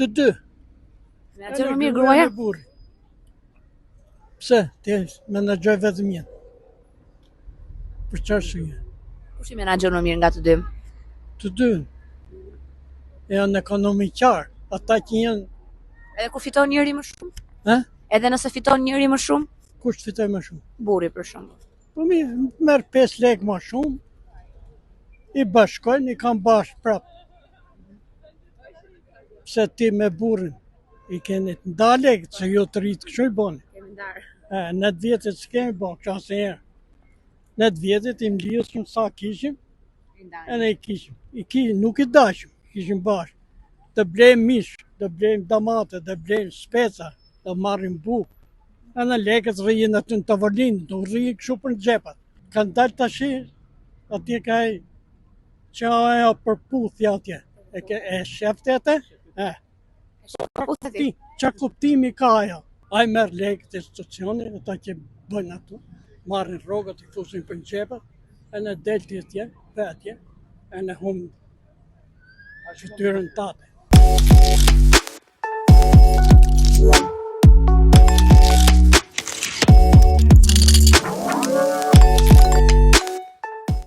Të dy. Menaxhon më mirë gruaja? Burri. Pse? Ti menaxhoj vetëm një. Për çfarë arsye? Kush i menaxhon më mirë nga të dy? Të dy. Janë ekonomiqar, ata që janë Edhe kur fiton njëri më shumë? Ë? Edhe nëse fiton njëri më shumë? Kush fitoi më shumë? Burri për shembull. Po mi merr 5 lekë më shumë, i bashkojnë, i kanë bashkë prap. Pse ti me burrin i keni të nda lekët, se ju të rritë kështu i boni. Kemi ndarë. E, ne të vjetrit s'kemi bo, kështu asnjëherë. Ne të vjetrit i mblidhshim sa kishim, edhe i kishim. I kishim, nuk i dashim, kishim bashkë. Të blejmë mish, të blejmë damate, të blejmë speca, të marrim bukë. Edhe lekët rrijin aty në tavolinë, nuk rrijin kështu për në xhepat. Kanë dalë tashi, atje ka ai që ajo përputhja atje. E ke e shefte atë? E. Përputhje ti. Qa kuptimi ka ajo? Ai merr lekët e institucionit, ata që bëjnë ato, marrin rrogat i fusin për në xhepat, e në del ti atje, pe atje, e në humb fytyrën tate.